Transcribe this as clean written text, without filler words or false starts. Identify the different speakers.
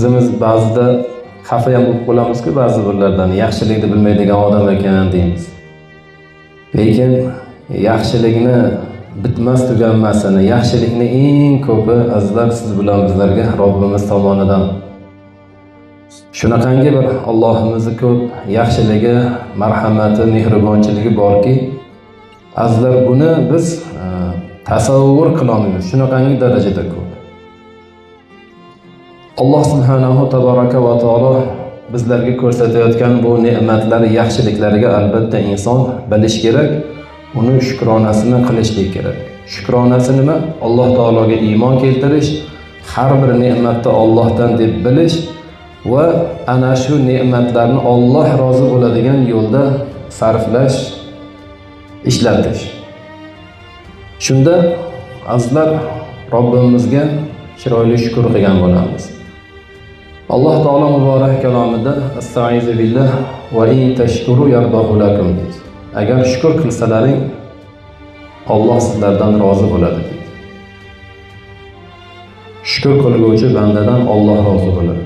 Speaker 1: O'zimiz ba'zida xafa ham bo'lib qolamizku ba'zi birlardan, yaxshilikni bilmaydigan odam ekan deymiz. Lekin yaxshilikni bitmas tuganmasini, yaxshilikni eng ko'pi azizlar siz bilan bizlarga Robbimiz tomonidan. Shunaqangi bir Allohimizni ko'p yaxshiligi, marhamati, mehribonchiligi borki, azizlar buni biz tasavvur qila olmaymiz. Shunaqangi darajada ko'p. Alloh subhanahu tabaraka va taolo bizlarga ko'rsatayotgan bu ne'matlar, yaxshiliklariga albatta inson bilish kerak, uni shukronasini qilishlik kerak. Shukronasi nima? Alloh taologa iymon keltirish, har bir ne'matni Allohdan deb bilish va ana shu ne'matlarni Alloh rozi bo'ladigan yo'lda sarflash, ishlatish. Shunda azizlar Robbimizga chiroyli shukr qilgan bo'lamiz. Alloh taolo muborak kalomida astaizu billah va in tashkuru yardahu lakum deydi. Agar shukr qilsalaring Alloh sizlardan rozi bo'ladi deydi. Shukr qilguvchi bandadan Alloh rozi bo'ladi.